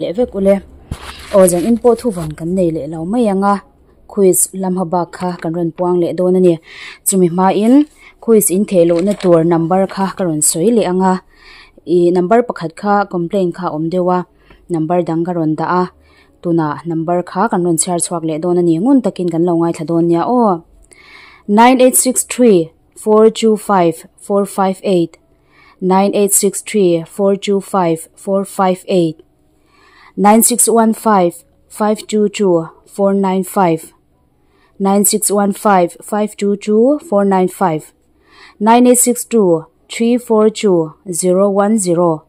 Leh vek ule. Aw zan in pawh thuvawn kan nei leh lo mai ang a, quiz lam ha bak kha kan rawn puang leh dawn a ni. Chumi hmain quiz in theh lohna tur number kha ka rawn sawi leh ang a, ih number pakhat kha complaint kha a awm deuh a, number dang ka rawn dah a, tunah number kha kan rawn chhiar chhuak leh dawn a ni. Ngun takin kan lo ngaithla dawn nia aw. 9863 425 458. 9863 425 458 9615 522 495 9615 522 495 9862 342 010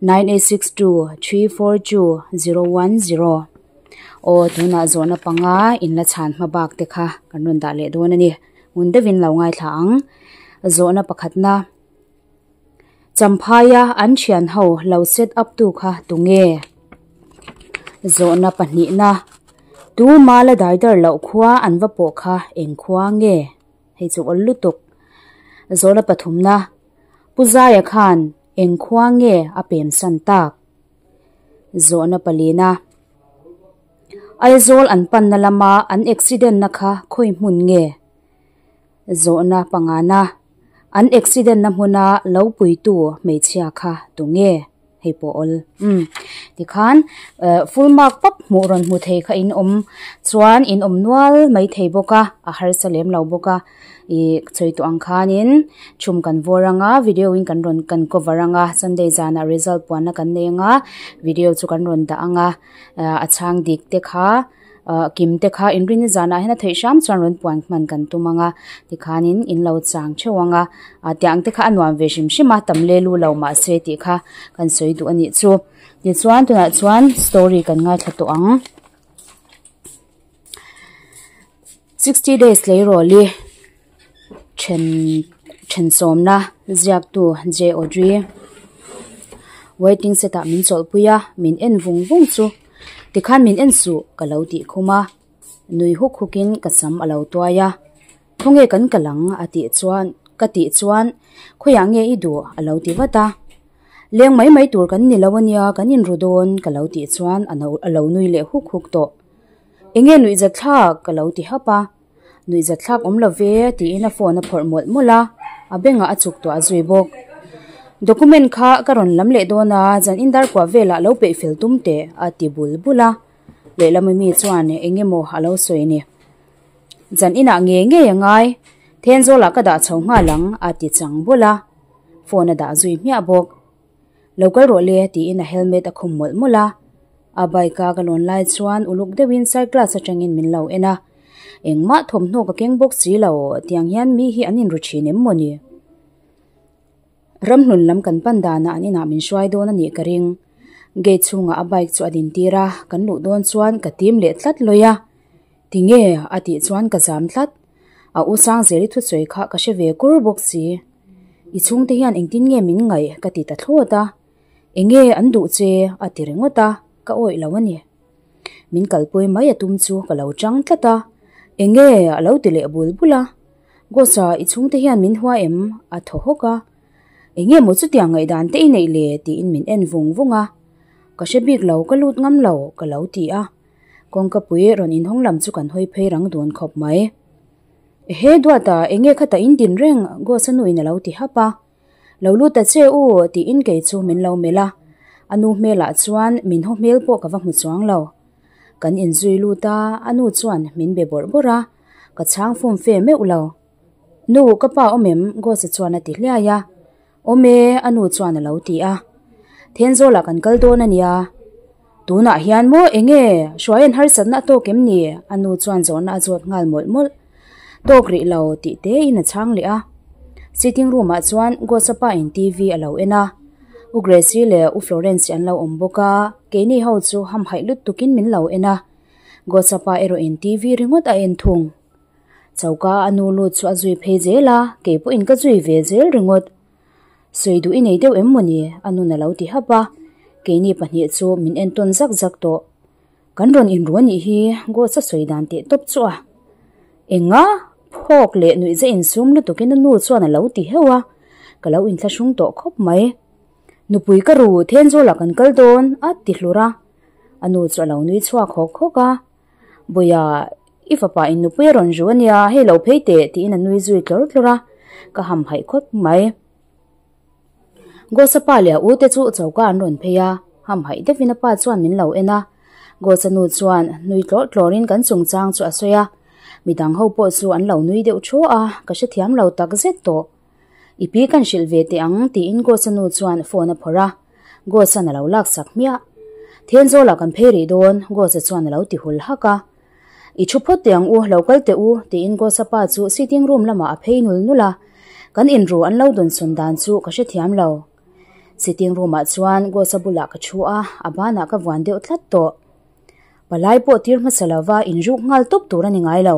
9862 342 010 Aw tunah zawhna panga in la chhan hma bak te kha kan rawn dah leh dawn a ni. Ngun deuhin lo ngaithla ang. Zawhna pakhatna. Champhaia an thian ho lo set up tu kha tunge? Zawhna pahnihna, Tu mala dai dar loh khua an va pawh kha eng khua nge? Hei chu awl lutuk. Zawhna pathumna, Pu Zaia khan eng khua nge a pem san tak? Zawhna palina, Aizawl an panna lama an accident na kha khawi hmun nge? Zawhna pangana, An accident na hmuna lo puitu hmeichhia kha tunge? Hei pawh awl. Umm. Tikhan full mark pap hmuh rawn hmu thei kha in awm chuan in awm nual mai thei bawk a, a harsa lem lo bawk a. Ih sawi tawh ang khanin chhum kan vawr ang a, video in kan rawn kan cover ang a, Sunday zanah result puanna kan nei ang a, video chu kan rawn dah ang a, a chhang dik te kha. Ahh kim te kha inrin zanah hian a theih hram chuan rawn puan hman kan tum ang a tikhanin in lo chang theuh ang a ah tiang te kha a nuam ve hrim hrim a tam le lu lo mahse tih kha kan sawi duh a nih chu tichuan tunah chuan story kan ngaithla tawh ang 60 days tleirawl hi then then sawmna ziaktu J Audrey waiting set ah min chawlhpui a min en vung vung chu tikhan min en suh ka lo tih khum a nui huk huk in ka sam a lo tuai a khawnge kan kal ang a tih chuan ka tih chuan khawiah nge i duh a lo ti vat a leng mai mai tur kan ni lo ania kan inru dawn ka lo tih chuan a lo nui leh huk huk tawh enge nuihzathlak ka lo ti hap a. Nuihzat thlak awm lo ve tiin a phone a phawrh mawlh mawlh a, a bengah a chuk tuah zui bawk. Document kha ka rawn lam leh dawn a, zan in dar kuah velah lo peih fel tum teh a ti bul bul a. Lehlam ami chuan eng emaw a lo sawi ni. Zan inah ngei ngei a ngai, Thenzawlah ka dah chho nghal ang a ti chang bul a, phone a dah zui hmiah bawk. Lo kal rawh le tiin a helmet a khum mawlh mawlh a. A bike a ka lawn lai chuan uluk deuhin side glass atangin min lo en a. Engmah thawmhnaw ka keng bawk si lo, tiang hian mi hi an inru thin em mawni? Ramhlun lam kan pan danah an inah min hruai dawn a nih ka ring. Gate chhungah a bike chu a din tir a, kan luh dawn chuan ka tim leh tlat lawi a. Tinge? a tih chuan ka zam tlat. A u Sangzeli thusawi kha ka hre ve kur bawk si. I chhungte hian engtin nge min ngaih ka ti ta thlawt a, enge an duh che a ti ringawt a, ka awih lo a ni. Min kalpui mai a tum chu ka lo chang tlat a, enge a lo ti leh bul bul a, Gosa i chhungte hian min hua em a thaw hawk a, enge maw chutiang ngaihdan te i neih le tiin min en vung vung a, ka hre bik lo ka lut ngam lo ka lo ti a, kawngka pui rawn inhawng lam chu kan hawi phei rang dun khawp mai. Ehe Duata, enge kha ta in din reng? Ghost-a nuin a lo ti hap a. Lo lut ta che u, tiin kei chu min lo melh a. A nu hmelah chuan min haw hmel pawh ka va hmu chuang lo. Kan inzui lut a, a nu chuan min be bawrh bawrh a, ka chhang fum fe meuh lo. Nu, ka pa awm em? Ghost-a chuan a ti hliai a. Awm e, a nu chuan a lo ti a. Thenzawlah kan kal dawn a nia. Tunah hian maw enge Hruaia'n harsatna a tawk em ni? A nu chuan zawhna a zawt nghal mawlh mawlh. Tawk rih lo tih te in a chhang leh a. Sitting room ah chuan Gosa pa in TV a lo en a. U Gracie leh U Florence an lo awm bawk a, keini ho chu hamhaih lutuk in min lo en a. Gosa pa erawh in TV ringawt a en thung. Choka a nu lut chu a zui phei zel a, kei pawhin ka zui ve zel ringawt. Sawi duh i nei deuh em mawni? A nun a lo ti hap a, keini pahnih chu min entawn zak zak tawh. Kan rawn inru a nih hi Ghost a sawi dan teh tawp chu a. Enga? Phawk leh nuihza insum lutukin a nu chuan a lo ti heuh a, ka lo inthlahrung tawh khawp mai. Nupui ka ru, Thenzawlah kan kal dawn, a ti hlur a. A nu chu a lo nui chhuak hawk hawk a, Bawia, i fapa in nupui a rawn ru a nia, hei lo phei teh tiin a nui zui tlawr tlawr a, ka hamhaih khawp mai. Ghosa pa leh a u te chu choka an rawn phei a, hamhaih deuhin a pa chuan min lo en a. Ghosa nu chuan nui tlawr tlawrin kan chungchang chu a sawi a, midang ho pawh chu an lo nui deuh thu a, ka hrethiam lo tak zet tawh. I pi kan hrilh ve teh ang tiin Ghosa nu chuan phone a phawrh a, Ghosa'n a lo laksak hmiah. Thenzawlah kan phei rih dawn, Ghosa chuan a lo ti hul hak a. I thu phawt teh ang u, lo kal teh u, tiin Ghosa pa chu sitting room lamah a phei nul nul a. Kan inru an lo dawnsawn dan chu ka hrethiam lo. Sitting room ah chuan Ghosa bulah ka thu a, a banah ka vuan deuh tlat tawh. Palai pawh tir hmasa lova inruk nghal tawp tur a ni ngai lo.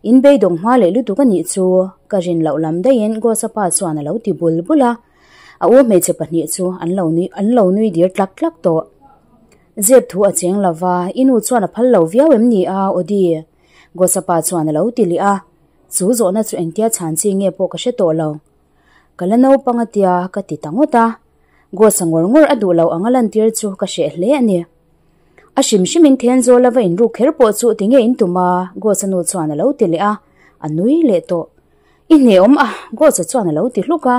In beidawng hma leh lutuk a nih chu ka rin loh lam daihin Ghosa pa chuan a lo ti bul bul a. A u hmeichhe pahnih chu an lo nui an lo nui dir tlak tlak tawh. Zep thu a cheng lova, i nu chuan a phal lo viau em ni a, Audi? Ghosa pa chuan a lo ti leh a. Chu zawhna chu engtia chhan chi nge pawh ka hre tawh lo. Ka la naupang a tia ka ti ta ngawt a. Ghosa ngawr ngawr a duh lo ang a lantir chu ka hreh hle a ni. A hrim hrimin Thenzawl lova inruk kher pawh chu tinge in tum a? Ghosa nu chuan a lo ti leh a, a nui leh tawh. I hneawm a, Ghosa chuan a lo ti hluk a.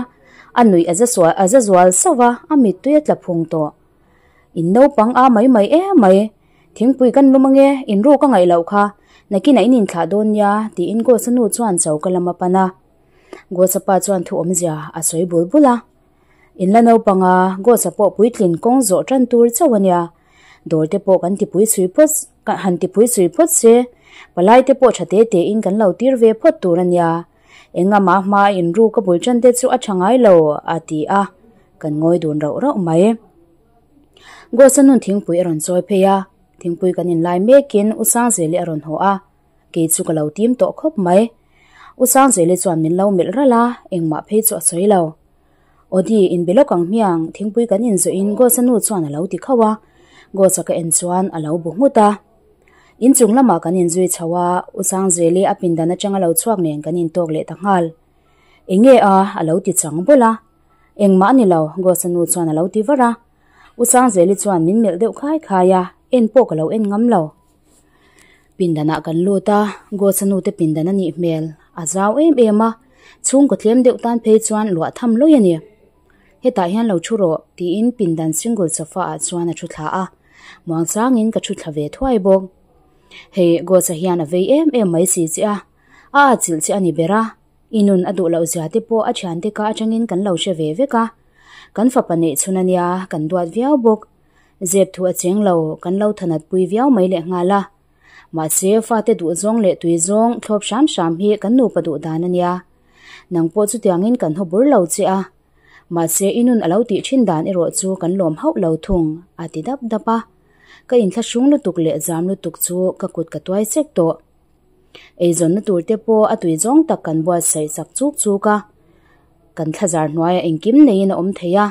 A nuih a za sual a za zual sauh a, a mittui a tla phung tawh. In naupang a mai mai em mai. Thingpui kan lum ange, in ruk a ngaih loh kha. Nakinah in inthlah dawn nia, tiin Ghosa nu chuan choka lam a pan a. Ghosa pa chuan thu awmzia a sawi bul bul a. In la naupang a, Ghosa pawh puitlin kawng zawh tan tur chauh a nia. Dawr te pawh kan tipui chhui phawt han tipui chhui phawt se, palai te pawh tha te te in kan lo tir ve phawt tur a nia. Engama hma in ruk a bul tan te chu a tha ngai lo, a ti a. Kan ngawi dun rauh rauh mai. Ghosa nun thingpui a rawn chawi phei a, thingpui kan inlai mekin U Sangzeli a rawn haw a, kei chu ka lo tim tawh khawp mai. U Sangzeli chuan min lo melh ralh a, engmah phei chu a sawi lo. Audi, inbe lawk ang hmiang, thingpui kan inzawhin Ghosa nu chuan a lo ti khauh a, Ghosa ka en chuan a lo bu nghut a. Inchung lamah kan inzui chho a, U Sangzeli a pindan atanga lo chhuak nen kan intawk leh ta nghal. Enge a? a lo ti chang bawlh a. Engmah a ni lo, Ghosa nu chuan a lo ti var a. U Sangzeli chuan min melh deuh khai khai a, en pawh ka lo en ngam lo. Pindanah kan lut a, Ghosa nu te pindan a nih hmel a zau em em a, chhungkaw tlem deuh tan phei chuan luah tham lawi a ni. Hetah hian lo thu rawh, tiin pindan single sofa ah chuan a thu thla a, muangchangin ka thu thla ve thuai bawk. Hei, Ghosa hian a vei em em mai si che a, a atchilh che a ni ber a. I nun a duh loh zia te pawh a thiante ka atangin kan lo hre ve vek a. Kan fapa neih chhun a nia, kan duat viau bawk. Zep thu a cheng lo, kan lo thanat pui viau mai leh nghal a. Mahse, fate duh zawng leh tui zawng thlawp hram hram hi kan nupa duh dan a nia. Nang pawh chutiangin kan haw bur lo che a. Mahse, i nun a lo tih thin dan erawh chu kan lawm hauh lo thung, a ti dap dap a. Ka inthlahrung lutuk leh zam lutuk chu ka kut ka tuai chek tawh. Eizawnna tur te pawh a tui zawng tak kan buatsaih chak chuk chuk a, kan thlazar hnuaiah engkim neiin a awm thei a,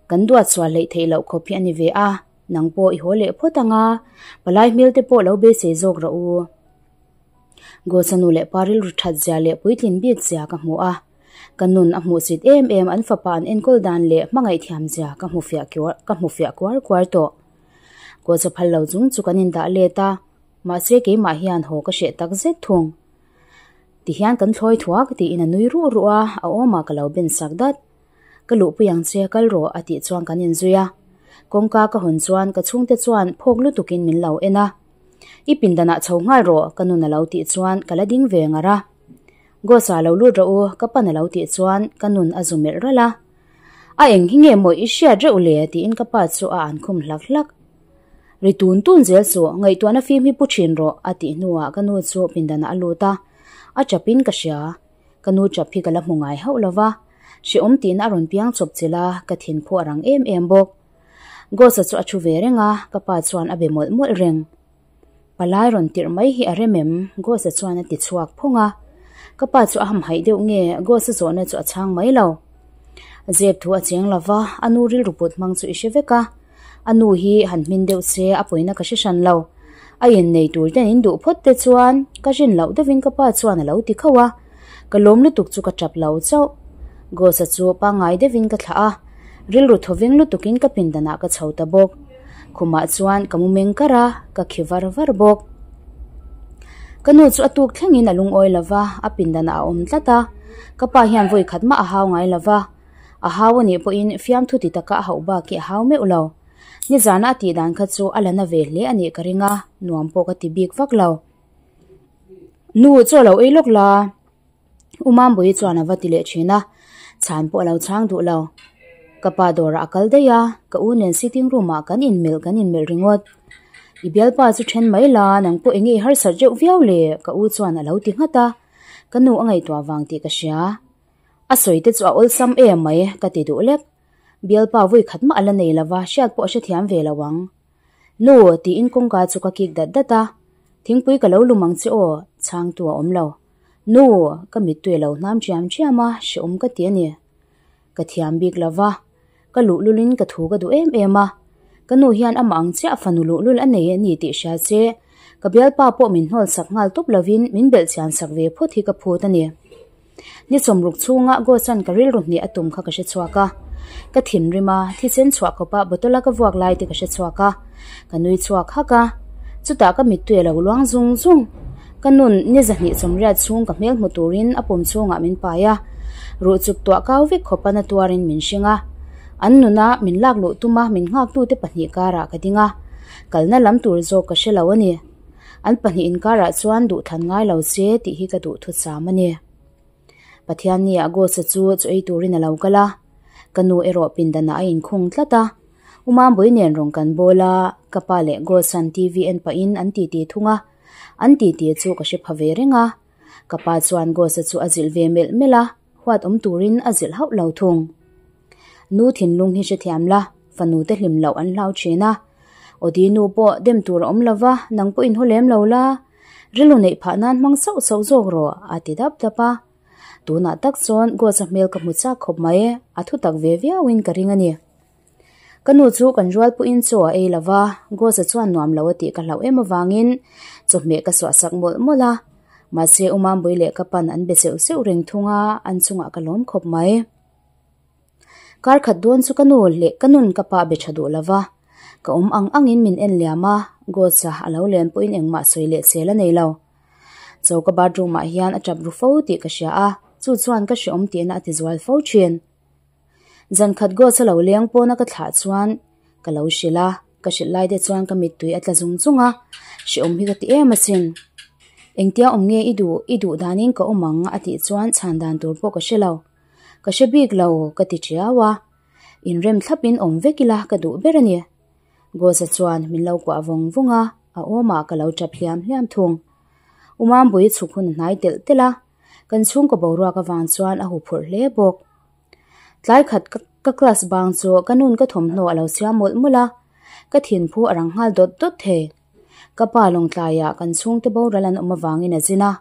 kan duat sual hleih theih loh khawp hi a ni ve a, nang pawh i haw leh phawt ang a, palai hmel te pawh lo beisei zawk rawh u. Ghosa nu leh pa rilru that zia leh puitlin bik zia ka hmu a, ka nun a hmuhsit em em an fapa an enkawl dan leh hmangaih thiam zia ka hmu fiah ka hmu fiah kuar kuar tawh. Ghosa phal lo chung chu kan indah let a. Mahse keimah hian haw ka hreh tak zet thung. Tihian kan thlawi thuak tiin a nui ruh ruh a, a awmah ka lo ben sak dat. Ka luhpui ang che kal rawh a tih chuan kan inzui a. Kawngka ka hawn chuan ka chhungte chuan phawk lutukin min lo en a. I pindanah chho nghal rawh ka nun a lo tih chuan ka la ding ve ngar a. Ghosa lo lut rawh u ka pan a lo tih chuan ka nun a zu melh ralh a. A eng hi nge maw i hriat reuh le tiin ka pa chu a ankhum hlak hlak. Ri tun tun zel chu ngaihtuahna fim hi pu thin rawh a tih hnuah ka nu chu pindanah a lut a, a chap in ka hria. Ka nu chap hi ka la hmu ngai hauh lova, hrehawm tihna a rawn piang chawp chilh a, ka thin phu a rang em em bawk. Ghosa chu a thu ve reng a, ka pa chuan a be mawlh mawlh reng. Palai rawn tirh mai hi a rem em? Ghosa chuan a ti chhuak phawng a. Ka pa chu a hamhaih deuh nge Ghosa zawhna chu a chhang mai lo. Zep thu a cheng lova, a nu rilru put hmang chu i hre vek a. A nu hi han hmin deuh se a pawina ka hre hran lo. A innei tur ten in duh phawt te chuan ka rin loh deuhin ka pa chuan a lo ti khauh a. Ka lawm lutuk chu ka tap lo chauh. Ghosa chu pangngai deuhin ka thlah a, rilru thawveng lutukin ka pindanah ka chho ta bawk. Khumah chuan ka mu meng kar a, ka khi var var bawk. Ka nu chu a tuk thlengin a lungawi lo va, a pindanah a awm tlat a. Ka pa hian vawi khat mah a hau ngai lo va. A hau a nih pawhin fiamthu ti taka a hauh bak hi a hau meuh lo. Nizana a tih dan kha chu a la na ve hle a nih ka ring a, nuam pawh ka ti bik vak lo. Nu chaw lo ei lawk la. U Mambawi chuan a va ti leh thin a, chhan pawh a lo chhang duh lo. Ka pa dawrah a kal daih a, ka u nen sitting room ah kan inmelh kan inmelh ringawt. I bialpa chu then mai la, nang pawh eng nge i harsat reuh viau le? Ka u chuan a lo ti nghat a, ka nu a ngaihtuah vang tih ka hria. A sawi te chu a awlsam em mai ka ti duh lek. Bialpa vawi khat mah a la nei lova, hriat pawh a hrethiam ve lo ang. Nu, tiin kawngka chu ka kik dat dat a, Thingpui ka lo lum ang che aw, chhangtu a awm lo. Nu, ka mittui a lo hnam chiam chiam a, hrehawm ka ti a ni. Ka thiam bik lo va, ka luhlulin ka thu ka duh em em a. Ka nu hian amah ang chiah fanu luhlul a nei a ni tih hria che, ka bialpa pawh min hnawl sak nghal tawp lovin min belh chian sak ve phawt hi ka phut a ni. Ni sawmruk chhunga Ghost-a'n ka rilru hnih a tum kha ka hre chhuak a. Ka thinrim a, thisen chhuah khawpa bottle-a ka vuak lai te ka hre chhuak a. Ka nui chhuak hak a. Chutah ka mittui a lo luang zung zung. Ka nun ni zahnih sawmriat chhung ka hmel hmu turin a pum chhungah min pai a. Ruh chuk tuah kau vek khawpa na tuarin min hring a. An nuna min lak luh tuma min nghaktute pahnih karah ka ding a. Kalna lam tur zawk ka hre lo a ni. An pahnih inkarah chuan duhthlan ngai lo se tih hi ka duh thucham a ni. Pathianni ah Ghost-a chu chaw ei turin a lo kal a, ka nu erawh pindanah a inkhung tlat a. U Mambawi nen rawn kan bawl a, ka pa leh Ghost-a'n TV en pahin an titi thung a, an titi chu ka hre pha ve reng a. Ka pa chuan Ghost-a chu a zilh ve melh melh a, huat awm turin a zilh hauh lo thung. Nu thinlung hi hrethiam la, fanu te hlim loh an hlau thin a. Aw nu pawh dem tur a awm lo va, nang pawh inhaw lem lo la. Rilru neih phah nan hmang sauh sauh zawk rawh, a ti dap dap a. Tunah tak chuan Ghost-a hmel ka hmu chak khawp mai, a thu tak ve viauin ka ring a ni. Ka nu chu kan rual pawhin chaw a ei lo va, Ghost-a chuan nuam lo a tih ka hlauh em avangin chawhmeh ka suah sak mawlh mawlh a. Mahse, U Mambui leh ka pan an be seuh seuh reng thung a, an chungah ka lawm khawp mai. Kar khat dawn chu ka nu leh ka nun ka pa be tha duh lo va, ka awm ang angin min en liam a, Ghost-a a lo len pawhin engmah sawi leh sel a nei lo. Choka bathroom ah hian a tap ru fo tih ka hria a, chu chuan ka hreawm tihna a ti zual fo thin. Zan khat Ghost-a lo leng pawna ka thlah chuan ka lo hrilh a, ka hrilh lai te chuan ka mittui a tla zung zung a, hreawm hi ka ti em asin. Engtia awm nge i duh, i duh danin ka awm ang a tih chuan chhan dan tur pawh ka hre lo. Ka hre bik lo ka ti tiau a, inrem thlapin awm vek ila ka duh ber a ni. Goza chuan min lo kuah vawng vawng a, a awmah ka lo tap hliam hliam thung. U Mambuii chhuk hun a hnai telh telh a, kan chhungkaw boruak avang chuan a huphurh hle bawk. Tlai khat ka class bang chu ka nun ka thawmhnaw a lo siam mawlh mawlh a, ka thinphu a rang nghal dawt dawt thei. Ka pa lawngtlaiah kan chhungte boral an awm avangin a zin a,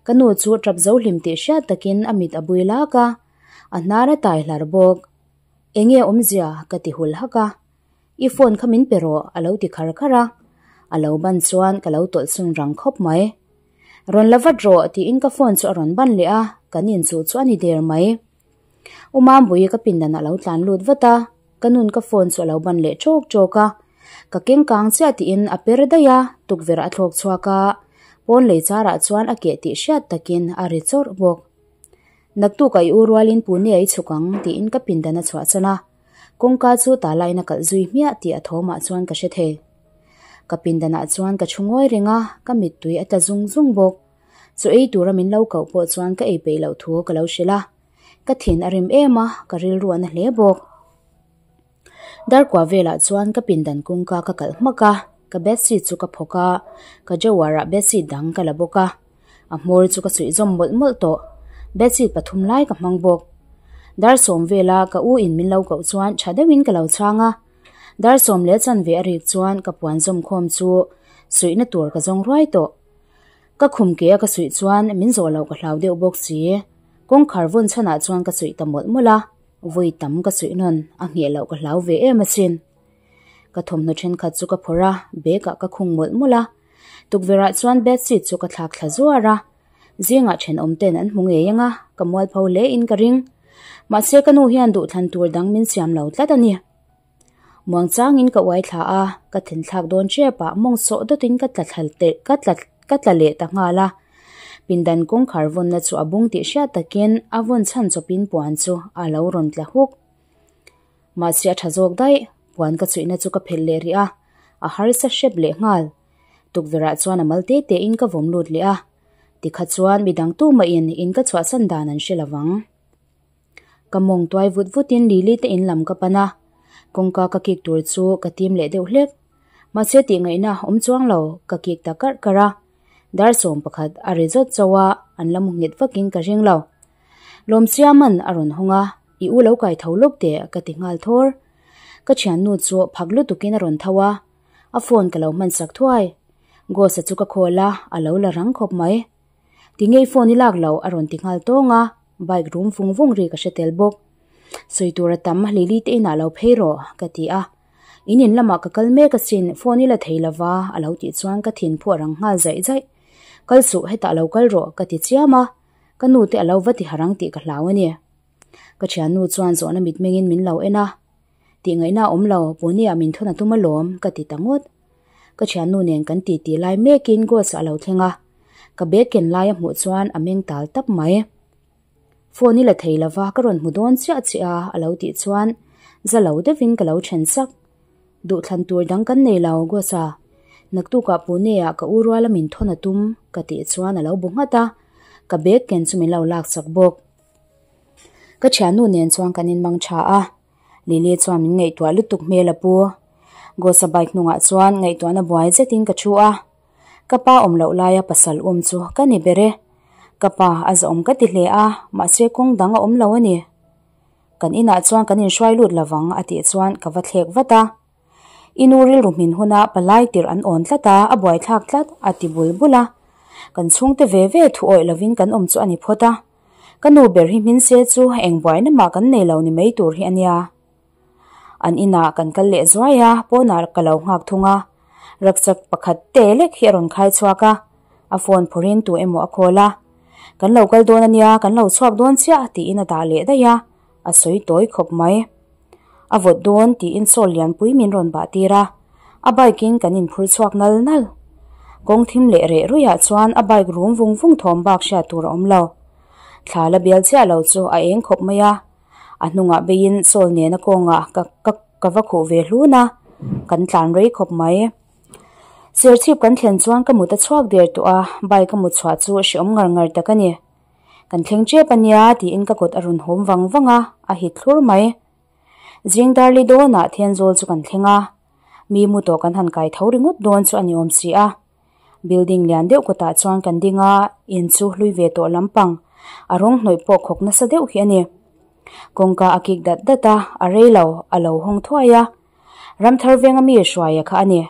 Ka nu chu tap zo hlim tih hriat takin a mit a bui lak a, a hnar a tai hlar bawk. Enge awmzia? ka ti hul hak a. I phone kha min pe rawh a lo ti khar khar a. A lo ban chuan ka lo tawlh sun rang khawp mai. Rawn la vat rawh tiin ka phone chu a rawn ban leh a, kan inchuh chu a ni der mai. U Mambuii ka pindan a lo tlan lut vat a, ka nun ka phone chu a lo ban leh ṭawk ṭawk a. Ka keng kang chiah tiin a per daih a, tukverh a thlawk chhuak a, pawn lei charah chuan a keh tih hriat takin a ri chawrh bawk. Naktuk a i u rualin Pune a i chhuk ang tiin ka pindan a chhuah chan a, kawngka chu ta lain a kalh zui hmiah tih a thawmah chuan ka hre thei. Ka pindanah chuan ka thu ngawi reng a, ka mittui a tla zung zung bawk. Chaw ei tura min lo koh pawh chuan ka ei peih loh thu ka lo hrilh a, ka thin a rim em a, ka rilru a na hle bawk. Darkua velah chuan ka pindan kawngka ka kalh hmak a, ka bedsheet chu ka phawk a, ka drawer ah bedsheet dang ka la bawk a, a hmawr chu ka suih zawm mawlh mawlh tawh, bedsheet pathum lai ka hmang bawk. Dar sawm vela ka u in min lo koh chuan tha deuhin ka lo chhang a, dar sawm leh chanve a rik chuan ka puan zawm khawm chu suihna tur ka zawng ruai tawh. Ka khum ke a ka suih chuan min zawh loh ka hlau deuh bawk si. Kawngkhar vawn chhanah chuan ka suih ta mawlh mawlh a, vawi tam ka suih nawn a ngheh loh ka hlau ve em asin. Ka thawmhnaw thenkhat chu ka phawrh a, bag ah ka khung mawlh mawlh a. Tukverh ah chuan bedsheet chu ka thlak thla zuar a. Zingah thenawm ten an hmu ngei ang a, ka mualpho hle in ka ring. Mahse ka nu hian duhthlan tur dang min siam lo tlat a ni. Muangchangin ka uai thla a, ka thenthlak dawn tep ah mawng sawh dawtin ka tla thla ka tla ka tla leh ta nghal a. Pindan kawngkhar vawnna chu a bung tih hriat takin a vawn chhan chawpin puan chu a lo rawn tla huk. Mahse a tha zawk daih, puan ka chhuihna chu ka phelh leh rih a, a harsa hrep leh nghal. Tukverhah chuan a mal te te in ka vawm lut leh a, tikha chuan midang tumahin in ka chhuahsan dan an hre lovang. Ka mawng tuai vut vutin Lily te in lam ka pan a, kawngka ka kik tur chu ka tim leh deuh hlek. Mahse tih ngaihna awm chuang lo, ka kik ta karh karh a. Dar 11 a ri zawt chauh a, an la mu nghet vakin ka ring lo. Lawmsiaman a rawn hawng a, I u lo kai tho lawk teh ka ti nghal thawr. Ka thiannu chu phak lutukin a rawn tho a, a phone ka lo hman sak thuai. Ghost-a chu ka call a, a lo la rang khawp mai. Ti ngei phone i lak loh a rawn ti nghal tawng a, bike rum vung vung ri ka hre tel bawk. Sawi tur a tam Lily te inah lo phei rawh ka ti a. In in lamah ka kal mek asin phone i la thei lova a lo tih chuan ka thin phuah rang nghal zaih zaih. Kal suh hetah lo kal rawh ka ti chiam a, ka nu te a lo va ti harang tih ka hlau a ni. Ka thiannu chuan zawhna mitmengin min lo en a, Tih ngaihna a awm lo, Pune-ah min thawn a tum alawm ka ti ta ngawt. Ka thiannu nen kan titi lai mekin Ghost a lo thleng a, ka bag ken lai a hmuh chuan a meng tal tap mai. Phone i la thei lova ka rawn hmu dawn chiah chiah a a lo tih chuan za lo deuhin ka lo then sak. Duhthlan tur dang kan nei lo Ghost a, naktukah Pune-ah ka u ruala min thawn a tum ka tih chuan a lo bu nghat a, ka bag ken chu min lo laksak bawk. Ka thiannu nen chuan kan inmang tha a, Lily chuan min ngaihtuah lutuk hmel a pu. Ghost-a bike hnungah chuan ngaihtuahna buai zetin ka thu a. Ka pa awm loh laia pasal um chu ka ni ber e. Ka pa a zawm ka ti hle a, mahse kawng dang a awm lo a ni. Kan inah chuan kan inhruai lut lovang a tih chuan ka va thlek vat a. I nu rilru hmin huna palai tirh an awn tlat a, a buaithlak tlat a ti bul bul a. Kan chhungte ve ve thu awih lovin kan awm chu a ni phawt a. Ka nu ber hi hmin se chu eng buaina mah kan nei lo ni mai tur hi a nia. An inah kan kal leh zuai a, pawnah ka lo nghak thung a. Rucksack pakhat te lek hi a rawn khai chhuak a, a phone phawrhin tu emaw a call a. Kan lo kal dawn a nia, kan lo chhuak dawn chiah tiin a dah leh daih a, a sawi tawi khawp mai. A vawt dawn tiin sawl lianpui min rawn bah tir a, a bike in kan inphur chhuak nal nal. Kawng thim leh reh ruihah chuan a bike rum vung vung thawm bak hriat tur a awm lo. Thla la bial chiah lo chu a eng khawp mai a, a hnungah beiin sawl nena kawngah ka ka ka va khuh ve hlun a, kan tlan rei khawp mai. Serchhip kan thlen chuan ka mut a chhuak der tawh a, bike a mut chhuah chu hreawm ngar ngar tak a ni. Kan thleng tep a nia tiin ka kut a rawn hawm vang vang a, a hit thlur mai. Zing darli dawnah Thenzawl chu kan thleng a, mi mu tawh kan han kai tho ringawt dawn chu a ni awm si a. Building lian deuh kawtah chuan kan ding a, in chu hlui ve tawh lampang, a rawng hnawih pawh khawk nasa deuh hi a ni. Kawngka a kik dat dat a, a rei lo, a lo hawng thuai a. Ramthar venga mi hruaia kha a ni,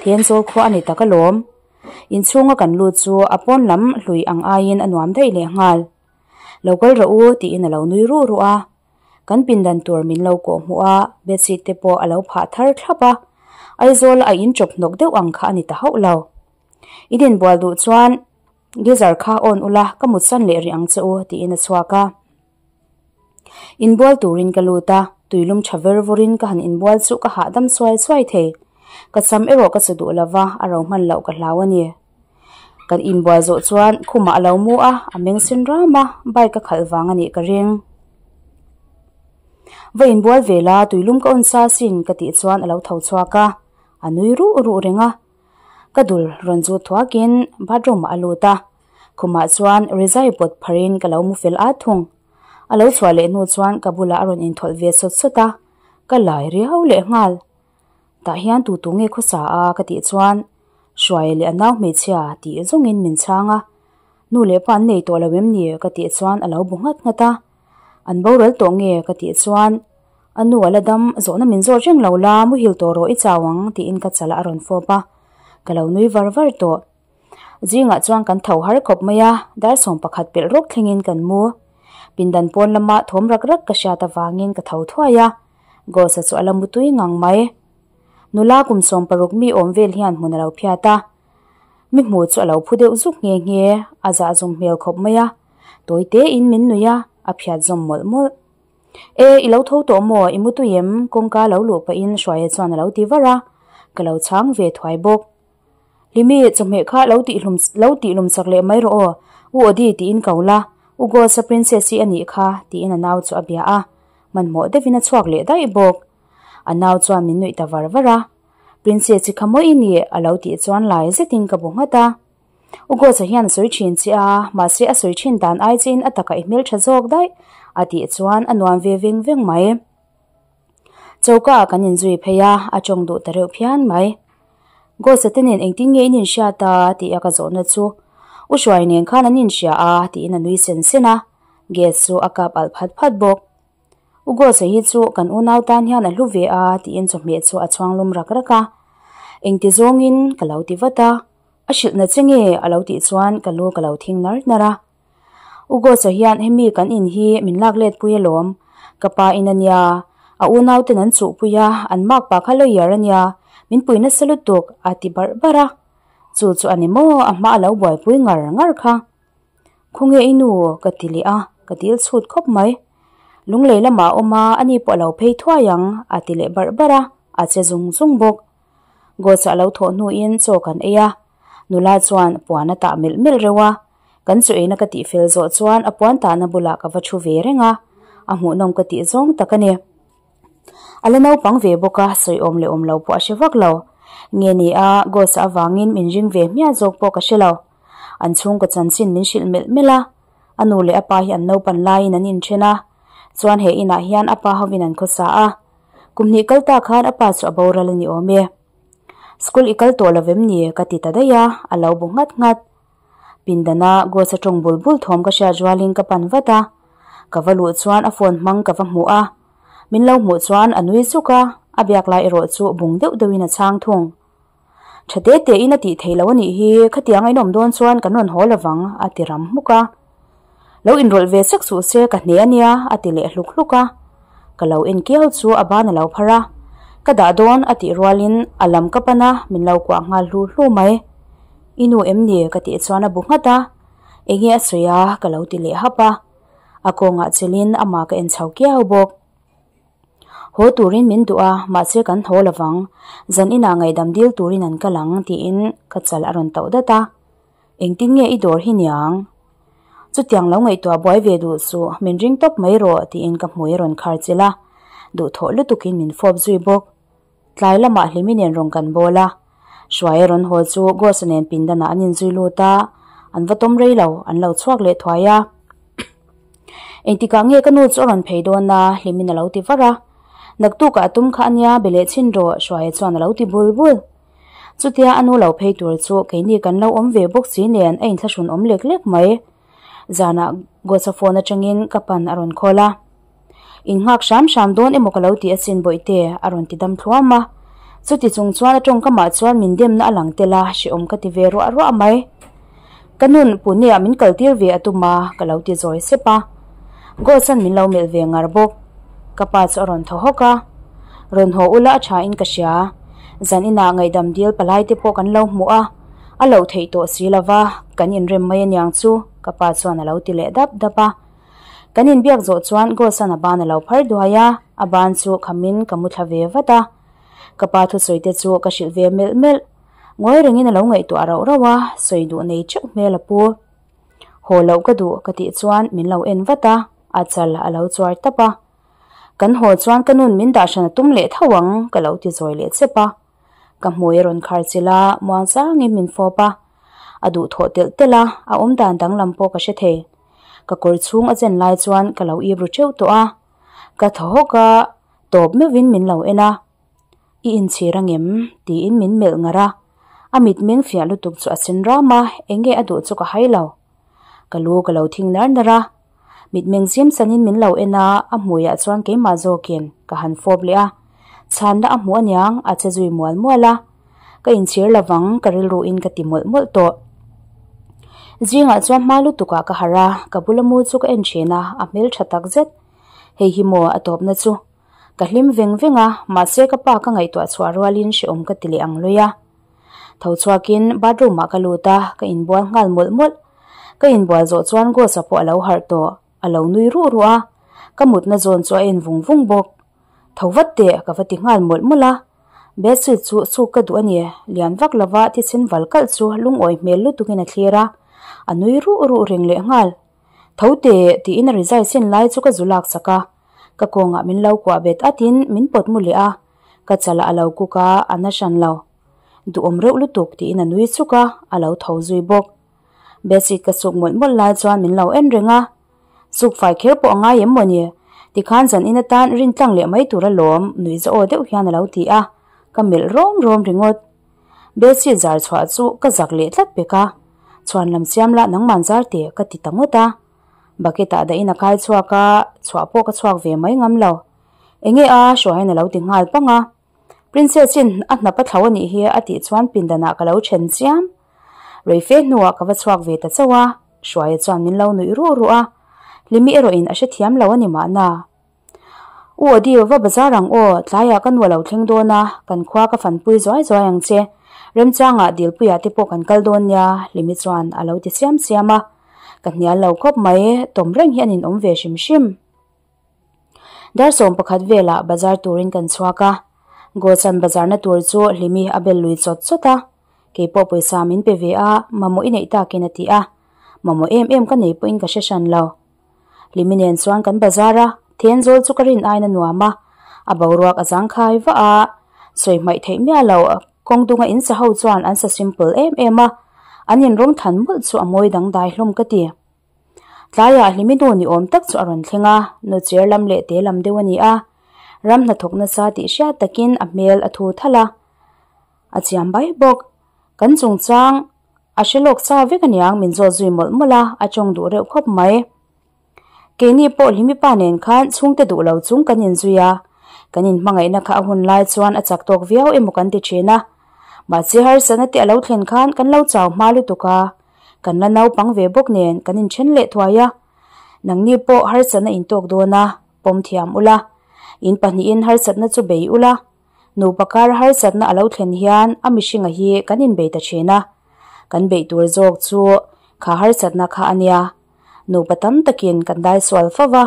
Thenzawl khua a ni tak alawm. Inchhunga kan lut chu a pawn lam hlui ang aiin a nuam daih leh nghal. Lo kal rawh u tiin a lo nui ruh ruh a. Kan pindan tur min lo kawh hmuh a, bedsheet te pawh a lo phah thar thlap a. Aizawl a in chawp hnawk deuh ang kha a ni ta hauh lo. I dinbual duh chuan geyser kha on ula ka mutsan leh rih ang che u tiin a chhuak a. Inbual turin ka lut a, tuilum tha ver vurin ka han inbual chu ka hahdam suai suai thei. Ka cham erawh ka chu duh lova, a ro hman loh ka hlau a ni. Kan inbual zawh chuan khumah a lo mu a, a meng sen ram a, bike a khalh vang a nih ka ring. Va inbual ve la, tuilum ka on sa sin ka tih chuan a lo tho chhuak a, a nui ruh ruh reng a. Ka dul rawn zut thuakin bathroom ah a lut a, khumah chuan rizai pawt pharin ka lo mu fel at thung. A lo chhuah leh hnu chuan ka bulah a rawn inthawlh ve sawt sawt a, ka lai riau leh nghal. Tah hian tu tu nge khawsa a ka tih chuan Hruaia leh a nau hmeichhia tih zawngin min chhang a, nu leh pa an nei tawh lo em ni ka tih chuan a lo bu nghat nghat a, an boral tawh nge ka tih chuan A nu a la dam, zawhna min zawt reng lo la, muhil tawh rawh i chau ang, tiin ka chalah a rawn fawp a, ka lo nui var var tawh. Zingah chuan kan tho har khawp mai a, dar 11 pelh rawk thlengin kan mu. Pindan pawn lama thawm rak rak ka hriat avangin ka tho thuai a, Ghost-a chu a la mu tui ngang mai. Nula kum 16 mi awm vel hian hmun a lo phiat a, mi hmu chu a lo phu deuh zuk nghe nghe, a zah zum hmel khawp mai a, tawi tein min nui a, a phiat zawm mawlh mawlh. E, i lo tho tawh maw? I mutui em? Kawngka lo luh pahin Hruaia chuan a lo ti var a, ka lo chhang ve thuai bawk. Hlimi, chawhmeh kha lo tih hlum lo tih lum chak leh mai rawh aw, U Odi tiin ko la, U Gosa Princess-i a nih kha, tiin a nau chu a bia a, hmanhmawh deuhin a chhuak leh daih bawk. A nau chuan min nuih ta var var a, Princess-i kha maw i nih? a lo tih chuan lai zetin ka bu nghat a. U Gosa hian a sawi thin che a, mahse a sawi thin dan ai chein a takah i hmeltha zawk daih, a tih chuan a nuam ve veng veng mai. Choka ah kan inzui phei a, a tawng duh ta reuh phian mai. Gosa te nen engtin nge in inhriat a? tih a ka zawhna chu U Hruai nen khan an inhria a tiin a nui sen sen a, gas chu a kap alh phat phat bawk. U Gosa hi chu kan unau tan hian a hlu ve a tiin chawhmeh chu a chhuang lum rak rak a. Engti zawngin ka lo ti vat a, a hrilhna che nge a lo tih chuan ka lu ka lo thing nar nar a. U Gosa hian hemi kan in hi min lak let pui alawm, ka pa in a nia, a unau ten an chuh pui a, an mak pa kha lawyer a nia, min pui nasa lutuk a ti barh barh a. Chu chu a ni maw a hma a lo buaipui ngar ngar kha. Khawnge i nu? ka ti leh a, ka dil chhut khawp mai. Lunglei lamah a awm a, ani pawh a lo phei thuai ang a ti leh barh barh a, a che zung zung bawk. Gosa a lo thawh hnuin chaw kan ei a, nula chuan puan a tah melh melh reuh a, kan chaw eina ka tih fel zawh chuan a puan tahna bulah ka va thu ve reng a, a hmuhnawm ka tih zawng tak a ni. A la naupang ve bawk a, sawi awm leh awm lo pawh a hre vak lo. Nge ni a, Gosa avangin min ring ve hmiah zawk pawh ka hre lo. An chhungkaw chanchin min hrilh melh melh a, a nu leh a pa hi an naupan laiin an inthen a, chuan he inah hian a pa hovin an khawsa a, Kum hnih kal ta khan a pa chu a boral a ni awm e. School i kal tawh lo vem ni? ka ti ta daih a, a lo bu nghat nghat. Pindana Ghost a tawng bul bul thawm ka hriat rualin ka pan vat a, ka va luh chuan a phone hmang ka va hmuh a, min lo hmuh chuan a nui zuk a, a biak lai erawh chu bung deuh deuhin a chhang thung. Tha te te in a tih theih loh a nih hi, khatiang a inawm dawn chuan kan rawn haw lovang a ti ram hmuk a. Lo inrawlh ve sek suh se ka hne a nia a ti leh hluk hluk a. Ka lo en kiau chu a ban a lo phar a, ka dah dawn a tih rualin a lam ka pan a, min lo kuah nghal hlu hlu mai. I nu em ni? ka tih chuan a bu nghat a, enge a sawi a ka lo ti leh hap a. A kawngah chelin amah ka en chho kiau bawk. Haw turin min duh a, mahse kan haw lovang. Zan inah ngaihdam dil turin an kal ang, tiin ka chal a rawn tauh dat a. Engtin nge i dawr hi niang? Chutiang lo ngaihtuah buai ve duh suh, min ring tawp mai rawh, tiin ka hmui a rawn khar chilh a. Duhthawh lutukin min fawp zui bawk. Tlai lamah Hlimi nen rawn kan bawl a. Hruai a rawn haw chu Ghost-a nen pindanah an inzui lut a, an va tawm rei lo, an lo chhuak leh thuai a. Engtikah nge ka nu chu a rawn phei dawn a? Hlimin a lo ti var a. Naktukah a tum kha a nia, be leh chhin rawh, Hruaia chuan a lo ti bul bul. Chutia a nu lo phei tur chu keini kan lo awm ve bawk si nen a inthlahrun awm lek lek mai. Zanah Ghost-a phone atangin ka pan a rawn call a. In nghak hram hram dawn emaw ka lo ti asin Bawihte a rawn ti dam thluam a. Chuti chung chuan a tawngkamah chuan min demna a lang tel a, hrehawm ka ti ve ruah ruah mai. Ka nun Pune ah min kal tir ve a tum a, ka lo ti zawi sep a. Ghost-a'n min lo melh ve ngar bawk. Ka pa chu a rawn thaw hawk a. Rawn haw ula a tha in ka hria. Zan inah ngaihdam dil palai te pawh kan lo hmu a, a loh theih tawh si lova, kan inrem mai aniang chu, ka pa chuan a lo ti leh dap dap a. Kan inbiak zawh chuan Ghost-a'n a ban a lo phar duai a, a ban chu khamin ka mu thla ve vat a. Ka pa thusawi te chu ka hrilh ve melh melh. Ngawi rengin a lo ngaihtuah rauh rauh a, sawi duh nei teuh hmel a pu. Haw loh ka duh ka tih chuan min lo en vat a, a chal a lo chuar tap a. Kan haw chuan ka nun min dah hran a tum leh tho ang ka lo ti zawi leh chep a. Ka hmui a rawn khar chilh a, muang changin min fawp a. A duhthawh telh telh a, a awmdan danglam pawh ka hre thei. Ka kawr chhung a chen lai chuan ka lo ip ru teuh tawh a, ka thaw hawk a, tawp meuhin min lo en a, I inchhir angem? tiin min melh ngar a, a mitmeng fiah lutuk chu a sen ram a, enge a duh chu ka hai lo. Ka lu ka lo thing nar nar a, mitmeng zim sanin min lo en a, a hmuiah chuan keimah zawkin ka han fawp leh a, chhanna a hmuh aniang a che zui mual mual a. Ka inchhir lovang ka rilruin ka ti mawlh mawlh tawh. Zingah chuan hma lutukah ka harh a, ka bula mu chu ka en thin a, a hmeltha tak zet. Hei hi maw a tawpna chu. Ka hlim veng veng a, mahse ka pa ka ngaihtuah chhuah rualin hrehawm ka ti leh ang lui a. Tho chhuakin bathroom ah ka lut a, ka inbual nghal mawlh mawlh. Ka inbual zawh chuan Ghost-a pawh a lo harh tawh, a lo nui ruh ruh a. Ka mutna zawn chu a en vung vung bawk. Tho vat teh ka va ti nghal mawlh mawlh a. Bedsheet chu suk ka duh a ni. Lian vak lova thisen val kalh chu lungawi hmel lutukin a thlir a. A nui ruh ruh reng leh nghal. Tho teh tiin a rizai sin lai chu ka zu lak sak a. Ka kawngah min lo kuah bet atin min pawt mu leh a. Ka chalah a lo kuk a, a na hran lo. Duhawm reuh lutuk tiin a nui chuk a, a lo tho zui bawk. Bedsheet ka suk mawlh mawlh lai chuan min lo en reng a. Suk fai kher pawh a ngai em maw ni? Tikhan zan in atan rin tlang leh mai tur alawm, nui za aw deuh hian a lo ti a, ka melh rawm rawm ringawt. Bedsheet zar chhuah chu ka zak leh tlat pek a, chhuan lam siam lah nangman zar teh ka ti ta ngawt a. Bucket ah dahin a kai chhuak a, chhuah pawh ka chhuak ve mai ngam lo. Enge a? Hruaiin a lo ti nghal pang a. Princess in a hnap a thlo a nih hi a tih chuan pindanah ka lo then chiam. Reife hnuah ka va chhuak ve ta chauh a, Hruaia chuan min lo nuih ruh ruh a, Hlimi erawhin a hrethiam lo a ni mahna. U Odi, va bazar ang aw, tlaiah ka nu a lo thleng dawn a, kan khua ka fanpui zuai zuai ang che. Remchangah Dilpuiah te pawh kan kal dawn nia, Hlimi chuan a lo ti siam siam a. Ka hnial lo khawp mai, tawm reng hi a ninawm ve hrim hrim. Dar 11 velah bazar turin kan chhuak a, Gawchan bazarna tur chu Hlimi a bel lui chawt chawt a, kei pawh pawisa min pe ve a, mamawh i neih takin a ti a, mamawh em em ka nei pawhin ka hre hran lo. Hlimi nen chuan kan bazar a, Thenzawl chu ka rin aiin a nuam a, a boruak a zangkhai vah a, sawi hmaih theih miah lo, kawng dunga in sa ho chuan an sa simple em em a, an inrawng than mawlh chu a mawi dangdai hlawm ka ti. Tlaiah hlimi nu ni awm tak chu a rawn thleng a, nu cher lam leh te lam deuh a ni a. Ram hnathawk nasa tih hriat takin a hmel a thu thalh a, a chiam bai bawk. Kan chungchang a hre lawk sa vek aniang min zawt zui mawlh mawlh a, a tawng duh reuh khawp mai. Keini pawh hlimi pa nen khan chhungte duh lo chung kan inzui a, kan inhmangaihna kha a hun lai chuan a chak tawk viau emaw kan ti thin a. Mahse harsatna te a lo thlen khan kan lo chau hma lutuk a. Kan la naupang ve bawk nen kan inthen leh thuai a, nangni pawh harsatna in tawk dawn a, pawm thiam ula. In pahnihin harsatna chu bei ula, nupa kar harsatna a lo thlen hian a mihringa hi kan inbei ta thin a, kan beih tur zawk chu kha harsatna kha a nia. Nupa tam takin kan dai sual fo va,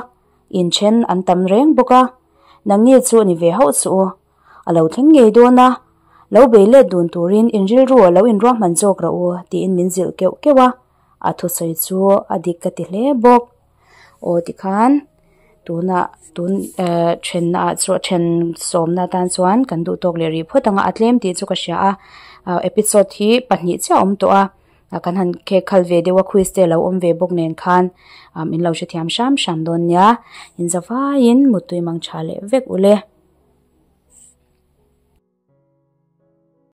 inthen an tam reng bawk a, nangni chu ni ve hauh suh u. A lo thleng ngei dawn a, lo bei let dun turin in rilru a lo inruahman zawk rawh u tiin min zilh keuh keuh a, a thusawi chu a dik ka ti hle bawk. Aw tikhan tunah tun eh thenna ah chuan then sawmna atan chuan kan duh tawk leh rih phawt ang a, a tlem tih chu ka hria a, episode hi pahnih chiah a awm tawh a. Kan han khek khal ve deuh a quiz te lo awm ve bawk nen khan min lo hrethiam hram hram dawn nia. Inzavaiin muttui mang tha leh vek ule.